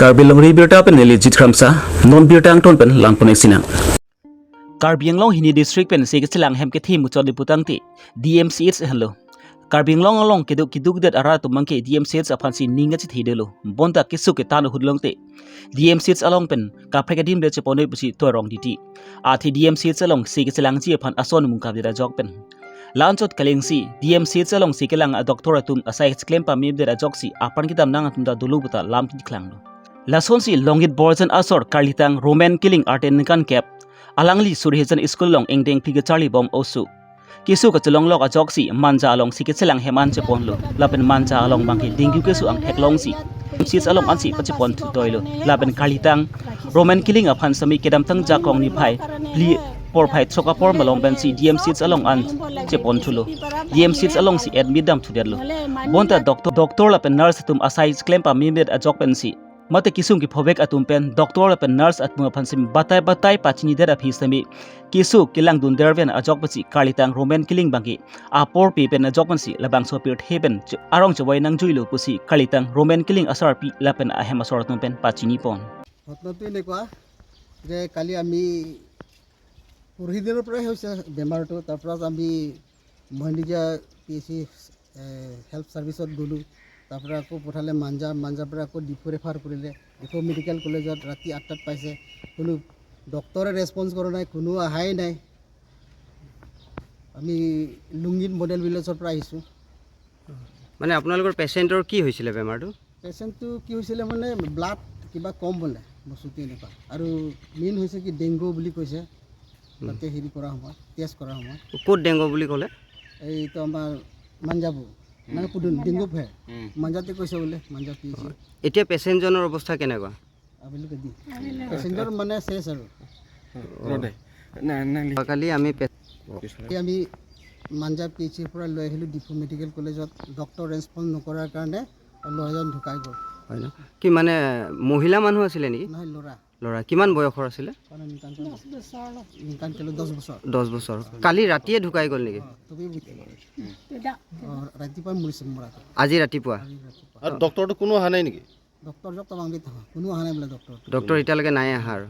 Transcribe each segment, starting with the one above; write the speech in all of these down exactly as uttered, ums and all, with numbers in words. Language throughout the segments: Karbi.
Karbi Longri Abirta pen neli Jit Kramsa, non birta angton pen langpon-ik sinang. Karbi Anglong hini district pen se kechelang hem kethe muchot le putangte D M C H henlo. Karbi Anglong along keduk keduk det arat atum abangke D M C H aphansi ning kachethedetlo. Bonta kesuk ketan ahut longte D M C H along pen kaprek adim le chepon-ik pusi Tuarong Diti. Athe D M C H along se kechelangji aphan ason mungkapdet ajok pen la-anchot kalingsi D M C H along se kelang a-doctor atum asai keklem pamemdet ajoksi apran kedamnang atum ta dolo puta lam keklang lo. Lasonsi Longit Borjan asor karlitang Roman Killing arte ningkan kep, alangli Suri Hijan School along ingdeng phli kecharli bom oso. Keso kachelonglok ajoksi Manja along se kechelang hem an cheponlo. Lapen Manja along abangke dengue keso angthek longsi M C H along ansi pachepon thutoilo. Lapen karlitang Roman Killing aphan semi kedamtang Jakong niphai phli porphai chok apor malom pensi D M C H along an chepon thulo. D M C H alongsi admit dam thudetlo. Bonta doctor, doctor lapen nurse atum asai klem pamemdet ajok pensi mate kesung kephovek atum pen doctor lapen nurse atum aphan semi batai batai pachinidet aphi semi keso kelangdundet pen ajok pensi karlitang Roman Killing abangke apor pe pen ajok pensi labangso pirthe pen ch-, arong chevoi nangjuilo pusi karlitang Roman Killing asarpi lapen ahem asor atum pen pachinipon. ঘটনাটো এনেকুৱা যে কালি আমি পৰহি দিনৰ পৰাই হৈছে বেমাৰটো। তাৰ পৰা আমি মহেন্দ্ৰজা পি এইচ চি হেল্থ ছাৰ্ভিচত গ'লোঁ। তাৰ পৰা আকৌ পঠালে মাঞ্জা, মাঞ্জাৰ পৰা আকৌ ডিফু ৰেফাৰ কৰিলে, ডিফু মেডিকেল কলেজত। ৰাতি আঠটাত পাইছে, কোনো ডক্তৰে ৰেছপন্স কৰা নাই, কোনো অহাই নাই। আমি লুংগিত মডেল ভিলেজৰ পৰা আহিছোঁ। মানে আপোনালোকৰ পেচেণ্টৰ কি হৈছিলে বেমাৰটো? পেচেণ্টটো কি হৈছিলে মানে ব্লাড কিবা কম বোলে বস্তুটো এনেকুৱা, আৰু মেইন হৈছে কি ডেংগু বুলি কৈছে, তাতে হেৰি কৰা সময়, টেষ্ট কৰা সময়। ক'ত ডেংগু বুলি ক'লে? এইটো আমাৰ মাঞ্জাবু, মানে পুদুন ডেংগু ফে, মাঞ্জাতে কৈছে বোলে, মাঞ্জা পি এইচ চি। এতিয়া পেচেণ্টজনৰ অৱস্থা কেনেকুৱা? আবেলি কেদি পেচেণ্টৰ মানে শেষ আৰু। ৰ'দে। না, না, লি- কালি আমি পে- এই আমি মাঞ্জা পি এইচ চিৰ পৰা লৈ আহিলোঁ ডিফু মেডিকেল কলেজত। ডক্টৰ ৰেছপন্স নকৰাৰ কাৰণে ল'ৰাজন ঢুকাই গ'ল। হয় ন? কি মানে মহিলা মানুহ আছিলে নেকি? নহয়, ল'ৰা। ল'ৰা। কিমান বয়সৰ আছিলে? মানে নিকান কেলো, দহ বছৰ। নিকান কেলো দহ বছৰ। দহ বছৰ। কালি ৰাতিয়ে ঢুকাই গ'ল নেকি? তুমি বুজি-, তেতিয়া অ, ৰাতিপুৱা মৰিছে মৰাটো। আজি ৰাতিপুৱা? আজি ৰাতিপুৱা। আৰু ডক্টৰটো কোনো অহা নাই নেকি? ডক্টৰ জক tabang bit tha, কোনো অহা নাই বোলে ডক্টৰ। ডক্টৰ এতিয়ালৈকে নাই অহা আৰু।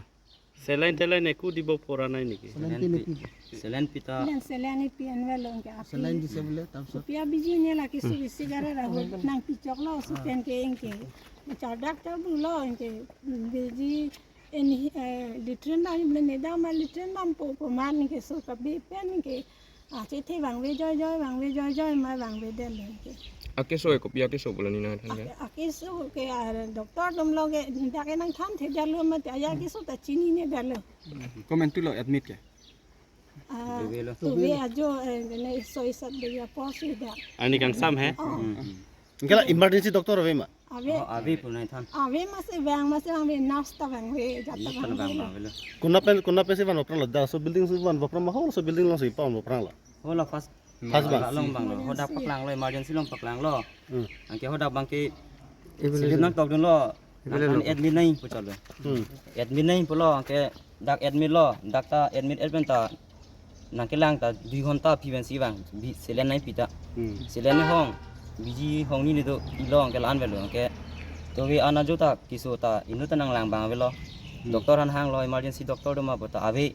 চেলাইন টেলাইন একো দিব পৰা নাই নেকি? চেলাইন পি নেকি? চেলাইন পিতা। চেলাইন পি আনবে লো, এনকে আপি। চেলাইন দিছে বোলে, তাৰপিছত? পিয়া বিজি নে লাকি চুবি চিগাৰে ৰাহু, নাং পিচক লো, চুপেন কে এনকে। চাৰ ডাক্টৰ বুলো, এনকে, বিজি, এনি, এ, লিট্ৰিন দাম, বোলে নেদা মা লিট্ৰিন দাম পো, পো, মান কে, চুকা B pen K. Achethe vangve joijoi, vangve joijoi ma vangvedet lo ke. Akeso e kopi akeso pulo nina than ke? Ake-, akeso ke ar doctor atum lo ke dak ke nangthanthedetlo mate aja akeso ta chininedetlo. Komantu lo admit ke? Ah, tuve lo. Tuve ajo, eh, ne soi sat baje apor si dak. Ani kangsam he? Oh. Anke la emergency doctor ave ma? Ave. Oh, ave pu nai than. Ave masi vang, masi vangve, nurse ta vangve, jat ta vangve. Vangve lo. Konat pen, konat pensi van oprang lo, dak laso building si van oprang ma, ho laso building alongsi pa oprang lo? Ho la first. First bang. Along bang lo, hodak paklang lo, emergency along paklang lo. Hmm. Anke hodak abangke, ibu silip lo nangtokdunlo, nang admit nai puchotlo. Hmm. Admit nai pulo, anke dak admit lo, dak ta admit admit ta nangkelang ta dui ghonta aphi pensi vang, bi saline nangpi ta. Hmm. Saline hong, biji hong ni ni do ilong ke lan velo ke. To ke ana jo ta kiso ta inut ta nanglang bang velo. Hmm. Doctor han hanglo emergency doctor do ma bo ta ave.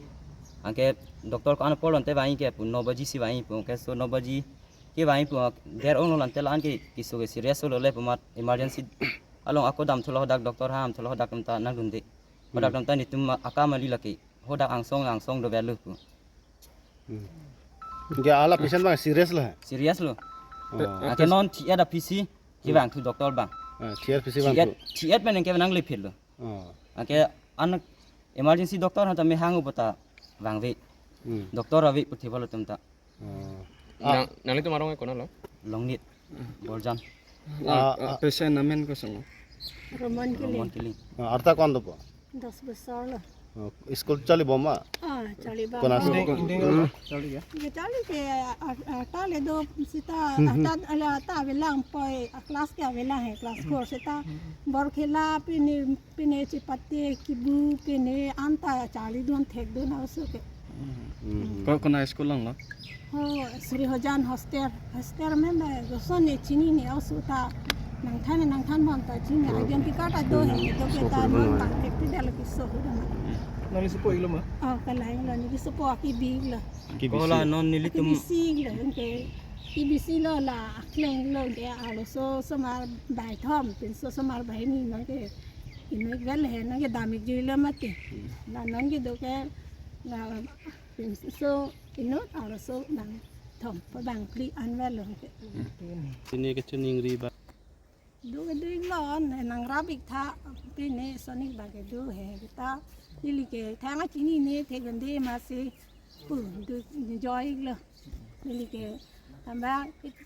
Anke doctor ko an apor lonte vang ke pu no baji si vang pu ke so no baji ke vang pu der ong lo lante la anke kiso ke serious lo le pu mat emergency along ako damthulo dak doctor hamthulo dak ta nangdunde. Hodak, hmm, atum ta netum akam ali lake. Hodak angsong angsong do velo pu. Hmm. Anke ala patient bang serious lo he? Serious lo. Oh. Anke non thiat aphi si, hmm, kevangthu doctor bang. Ah, thiat aphi si thiat, vangthu. Thiat pen anke nanglephit lo. Oh. Anke an emergency doctor han ta me hang upo ta vangve. Hmm. Doctor ave pu thevalo atum ta. Oh. Nang, ah, nanglitum arong ke konat lo? Longnit. Borjan. Ah, ah, ah, patient namen kosonlo? Roman Killing. Roman Killing. Ah, arta ko-an dopo? Dos bosor lo. Oh, school charli bom ma? Ah, charli bom. Konat school? Indeng, indeng, hmm, charli ya? Ke charli ke, ah, ah, ta le do seta, hmm, hmm, ah, ta, la ta avelang poi, ah, class ke avelang he, class four seta. Hmm. Bor khela pini Pine chepate kibu pine anta charlidun thekdun aso ke. Hmm. Ko, konat school along lo? Ho, Sri Hojan hostel. Hostel me me goson ne chinine aso ta. Nangthan nangthan bom ta chini, hmm, identity card ado he, hmm, do ke ta non bang thek ti dal ke so hu dama. Nangli sopo iklo ma? Oh, kalang lo, neli sopo aki bi lo. Ki bisi. Kola non nelitum. Ki bisi lo, ke ki bisi lo la akleng lo ke arloso osomar bai thom, pinso osomar bai ni non ke inut vel he non ke dam-ik juilo mati. Hmm. La non ke do ke la pinso inut arloso nangthom pabang phli an vel lo ke. Hmm. Chini ke chuningri ba. Do ke do-ik lo, nangrap-ik tha, pine sonik ba ke do he, kita neli ke thang achinine thek ande masi pu do joy-ik lo. Neli ke amba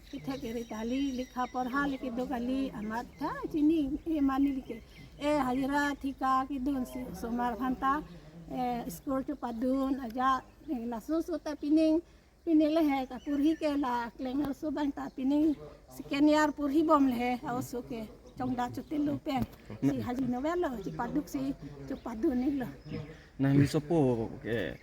kethek kere tali, likha porha le kedo kali, amat tha chini e ma neli ke e hajira thika kedun si osomar aphan ta, e school chepadun aja, e laso so ta pining pine le he, ta porhi ke la kleng arloso abang ta pining second year porhi bom le he, aoso ke chongda chotilo pen. Si haji novel lo, chepaduk si chepadun-ik lo. Nangli sopo ke,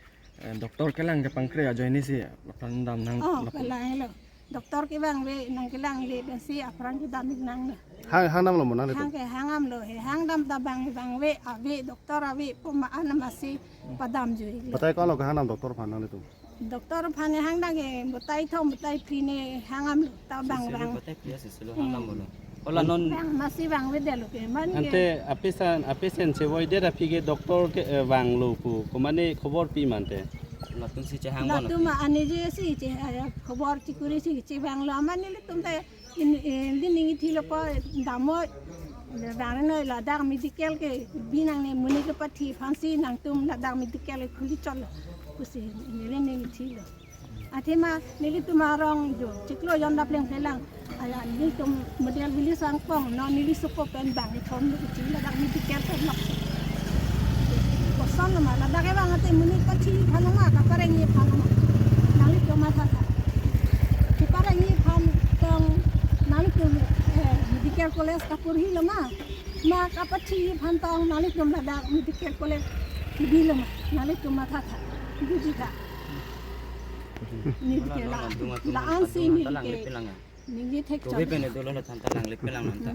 eh, doctor kelang ke pangkre ajoine si apran dam nang. Oh, lap- kelang lo. Doctor kevang ave nangkelang le pensi apran kedam-ik nang lo. Hang, hang dam lo mo nangli? Hang to? Ke hang dam lo he, hang dam ta bang bang ave, ave doctor ave pu ma an masi padam jui lo. Batai ko-an lo ke hang dam doctor aphan nanglitum? Doctor aphan hang dam ke batai thom batai phli ne hang dam lo ta bang bang. Batai phli asi selo hang dam lo. Ola non bang masi bang ave det lo ke man ke. Ante apesen apesen chevoidet aphi ke doctor ke, eh, vanglo pu komane khobor pi ma ante? Latum si chehang bon. Latum anije si che, eh, khobor chikuri si chevang lo amat nelitum ta in, eh, lining ithi lo po dam-o. Bang no ladak medical ke bi nangne, monit kepathi aphan si nangtum ladak medical khuli chotlo pusi neli ning ithi lo. Athema nelitum arong jo chiklo jon dap leng phelang. Aya nelitum model village angpong, non neli sopo pen bang ithom lo ichi ladak medical pen lok. Koson lo ma ladak kevang ate monit kepathi aphan lo ma, kaparengji aphan lo ma. Nanglitum matha tha. Kaparengji aphan tong nanglitum, eh, medical college kaporhi lo ma. Ma kapathi aphan tong nanglitum ladak medical college bi lo ma. Nanglitum matha tha. Buji tha. Neli ke la, la-an si neli ke. Neli thek chot. Pen dolo la than ta langlip pelang nang ta.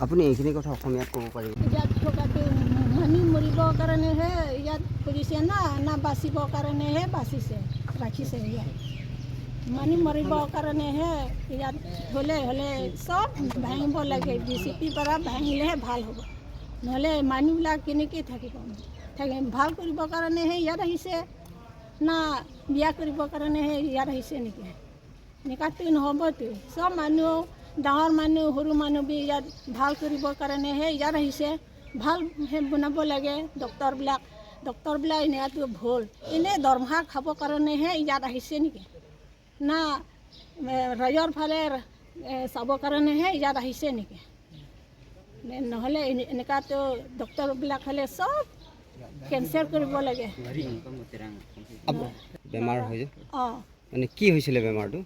আপুনি এইখিনি কথা অসমীয়াত ক'ব পাৰিব? ইয়াত থকাটো মানি মৰিব কাৰণে হে ইয়াত কৰিছে না, না বাচিব কাৰণে হে বাচিছে, ৰাখিছে ইয়াত। মানি মৰিব কাৰণে হে ইয়াত হ'লে, হ'লে চব ভাঙিব লাগে, ডি চি পি পৰা ভাঙিলেহে ভাল হ'ব। নহ'লে মানুহবিলাক কেনেকৈ থাকিব? থাকি ভাল কৰিবৰ কাৰণেহে ইয়াত আহিছে না বিয়া কৰিবৰ কাৰণেহে ইয়াত আহিছে নেকি? এনেকুৱাতো নহ'বতো। চব মানুহ, ডাঙৰ মানুহ, সৰু মানুহ বি ইয়াত ভাল কৰিবৰ কাৰণেহে ইয়াত আহিছে। ভাল হে বনাব লাগে ডক্টৰবিলাক। ডক্টৰবিলাক এনেকুৱাতো ভুল। এনে দৰমহা খাবৰ কাৰণেহে ইয়াত আহিছে নেকি? না, এ, ৰাইজৰ ফালে, এ, চাবৰ কাৰণেহে ইয়াত আহিছে নেকি? নে নহ'লে এনে-, এনেকুৱাতো ডক্টৰবিলাক হ'লে চব কেঞ্চেল কৰিব লাগে। আপ-, বেমাৰ হৈ যায়? অ। মানে কি হৈছিলে বেমাৰটো?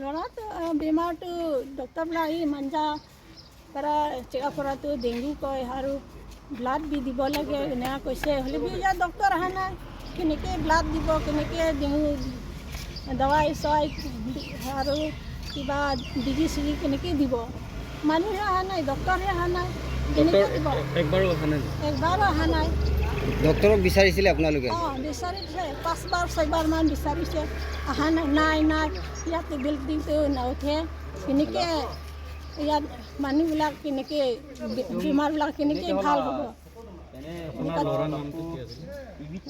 ল'ৰাটো, আ, বেমাৰটো ডক্টৰবিলাক আহি মাঞ্জা পৰা চেকআপ কৰাটো ডেংগু কয় আৰু ব্লাড বি দিব লাগে, এনেকুৱা কৈছে। হ'লে বি ইয়াত ডক্টৰ অহা নাই, কেনেকৈ ব্লাড দিব, কেনেকৈ ডেংগু দৱাই চৱাই আৰু কিবা বেজি চেজি কেনেকৈ দিব? মানুহে অহা নাই, ডক্টৰহে অহা নাই, কেনেকৈ ডক্টৰ দিব? এ-, একবাৰো অহা নাই নেকি? একবাৰো অহা নাই। ডক্টৰক বিচাৰিছিলে আপোনালোকে? অ, বিচাৰিছে, পাঁচবাৰ ছয়বাৰমান বিচাৰিছে, অহা নাই, নাই, নাই। ইয়াত বিল্ডিংটো নুঠে, কেনেকৈ ইয়াত মানুহবিলাক কেনেকৈ বে-, বেমাৰবিলাক কেনেকৈ ভাল হ'ব? আপোনাৰ ল'ৰাৰ নামটো কি আছিলে?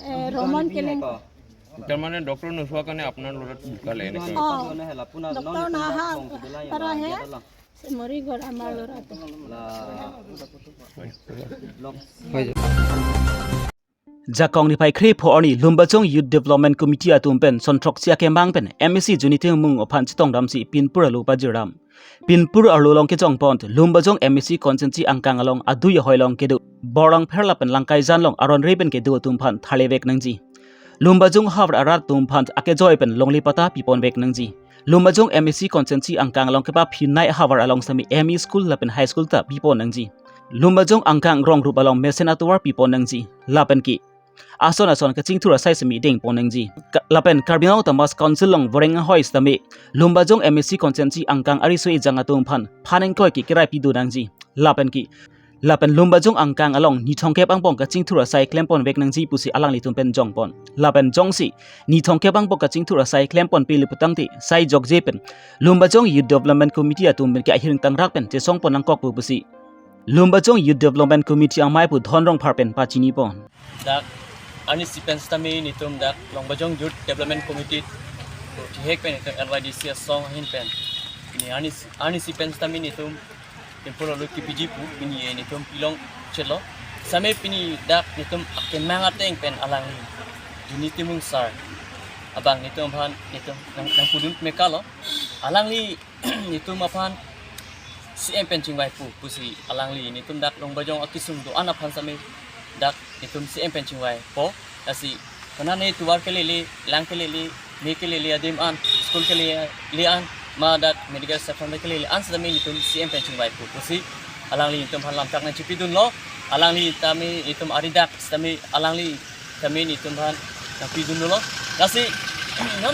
এ, ৰমন কেলেং। তাৰমানে ডক্টৰ নোচোৱাৰ কাৰণে আপোনাৰ ল'ৰাটো ঢুকালে এনেকৈ? অ, ডক্টৰ নাহা পৰাহে মৰি গ'ল আমাৰ ল'ৰাটো। হৈ যাব। Jakong niphai kre pho arni Lumbajong Youth Development Committee atum pen sonthroksi akemang pen M A C Juniting Mung aphan chetongdamsi Pinpur arlo pajir dam. Pinpur arlo along kechongpon Lumbajong M A C constituency angkang along adui ahoi along kedo Borlangpher lapen Langkaijan along aron re pen kedo atum aphan tharlevek nangji. Lumbajong havar arat atum aphan akejoi pen longle patta piponvek nangji. Lumbajong M A C constituency angkang along kepaphinei havar along sitame M E school lapen high school ta pipon nangji. Lumbajong angkang rong rup along mesen atovar pipon nangji. Lapen ke ason ason kachingthur asai sitame dengpon nangji. Ka-, lapen Karbi Anglong Autonomous Council along voreng ahoi sitame Lumbajong M A C constituency angkang ariso ejang atum aphan phan ingkoi kekirai pido nangji. Lapen ke, lapen Lumbajong angkang along nithongkep angbong kachingthur asai klemponvek nangji pusi alanglitum pen jongpon. Lapen jongsi nithongkep angbong kachingthur asai klemponpe le putangte sai jokje pen Lumbajong Youth Development Committee atum pen ke ahireng tangrak pen chesongpon nangkok pu pusi Lumbajong Youth Development Committee amei apu Dhon Rongphar pen pachinipon. Dak arnisi pen sitame netum dak Lumbajong Youth Development Committee thihek pen netum L Y D C asong ahin pen, ne arnisi, arnisi pen sitame netum temple alo kipiji pu pini netum pilong chelo. Sitame pini dak netum akemang ateng pen alangli Juni Timung sir abang netum aphan netum nang, nangpudun mekalo. Alangli netum aphan C M pen chingvai pu pusi alangli netum dak Lumbajong akesung do-an aphan sitame dak netum C M pen chingvaipo. Lasi konane tovar kelele, lang kelele, me kelele adim an, school kelele an, ma dak medical section kelele an sitame netum C M pen chingvai pu pusi alangli netum aphan lamchak nangchipidunlo. Alangli tame netum ari dak sitame alangli tame netum aphan nangpidunlo. Lasi non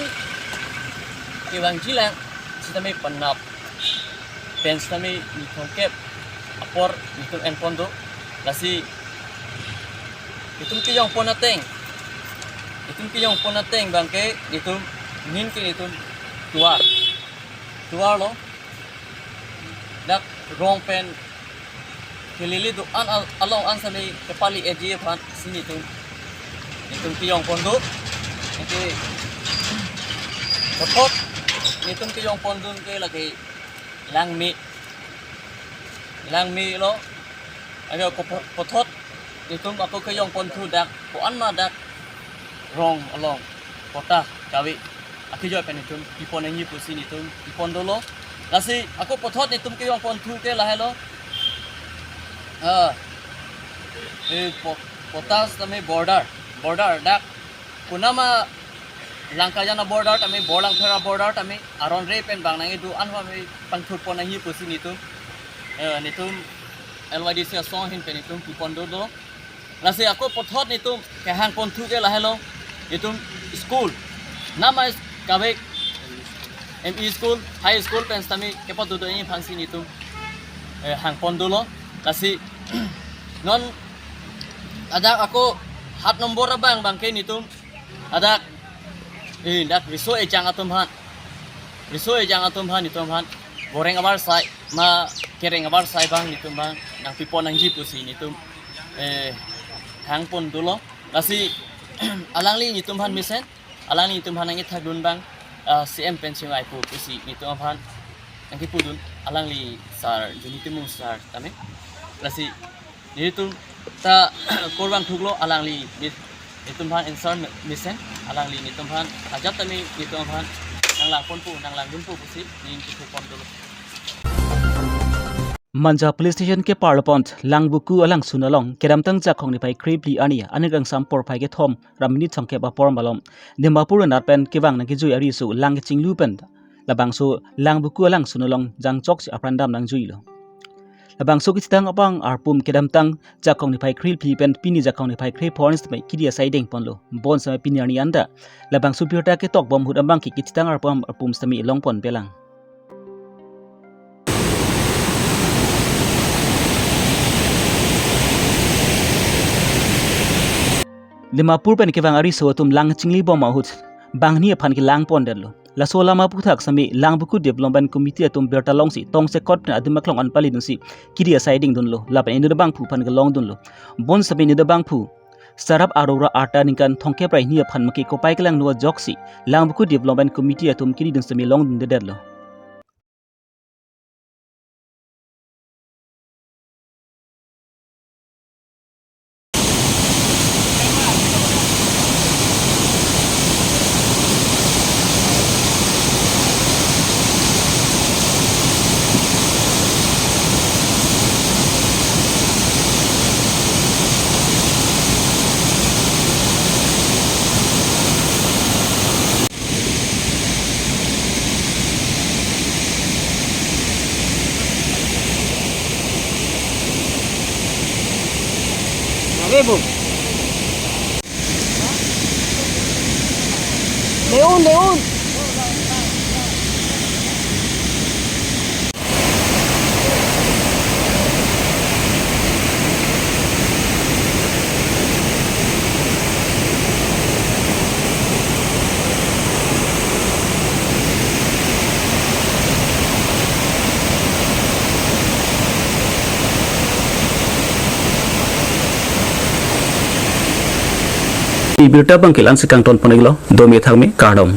kevangjilang sitame penap pen sitame nithongkep apor netum enpon do. Lasi netum kejongpon ateng, netum kejongpon ateng abangke netum nin ke netum tovar, tovar lo. Dak rong pen kelele do-an al-, along an sitame kepali eji aphan si netum, netum kejongpon do. Anke puthot netum kejongpondun ke lake langme, langme lo. Anke ako pu-, puthot netum ako kejongponthu dak ko-an ma dak rong along patta kave akejoi pen netum pipon nangji pusi netum pipon dolo. Lasi ako puthot netum kejongponthu ke lahelo. Ah, e po-, patta sitame border, border dak konama Langkajan a-border tame, Borlangpher a-border tame, aron re pen bang nangji do-an aphan pangthurpon nangji pusi netum, eh, netum L Y D C asong ahin pen netum pipon dolo. Lasi ako puthot netum kehangponthu ke lahelo, netum school, nama is-, kave M E school, high school pen sitame kepado do-an aphansi netum, eh, hangpon dolo. Lasi non adak ako hat nombor abang abangke netum adak, eh, dak riso ejang atum aphan, riso ejang atum aphan netum aphan voreng avarsai ma kereng avarsai abang netum aphan nangpipon nangji pusi netum, eh, hangpon dolo. Lasi alangli netum aphan mesen, alangli netum aphan nangkethakdun abang, ah, C M pen chingvai pu pusi netum aphan nangkepudun alangli sir, Juni Timung sir tame. Lasi netum ta kurvangthuklo, alangli ne-, netum aphan answer me-, mesen, alangli netum aphan ajat tame netum aphan nanglangponpo, nanglangdunpo pusi ning kithupon dolo. Manja Police Station keparlo pon Langvoku alangsun along kedamtang Jakhong niphai krephli arni aning kangsam porphai kethom ra minit thomkep apor malom Dimapur anat pen kevang nangkejui ariso lang kechinglu pen labangso Langvoku alangsun along jangchoksi apran dam nangjuilo. Labangso kethitang abang arpum kedamtang Jakhong niphai krephli pen pini Jakhong niphai krepho arni sitame kidi asai dengponlo. Bonsitame pini arni anta labangso birta ketokbom ahut abangke kethitang arpum, arpum sitame longponpelang. Dimapur pen kevang ariso atum lang chinglibom ahut banghini aphan kelangpondetlo. Laso alam aphuthak sitame Langvoku Development Committee atum birta longsi tongsekot pen adim aklong an palidunsi kidi asai dengdunlo. Lapen inut abangphu aphan kelongdunlo. Bonsitame inut abangphu Sarap Arora arta ningkan thomkep ra hini aphan maki kopai kelangno ajoksi Langvoku Development Committee atum kididun sitame longdundedetlo. Are bo. Leun, leun. Ibirta bangke la-ansi kangton pon-iklo, dome thakme, kardom.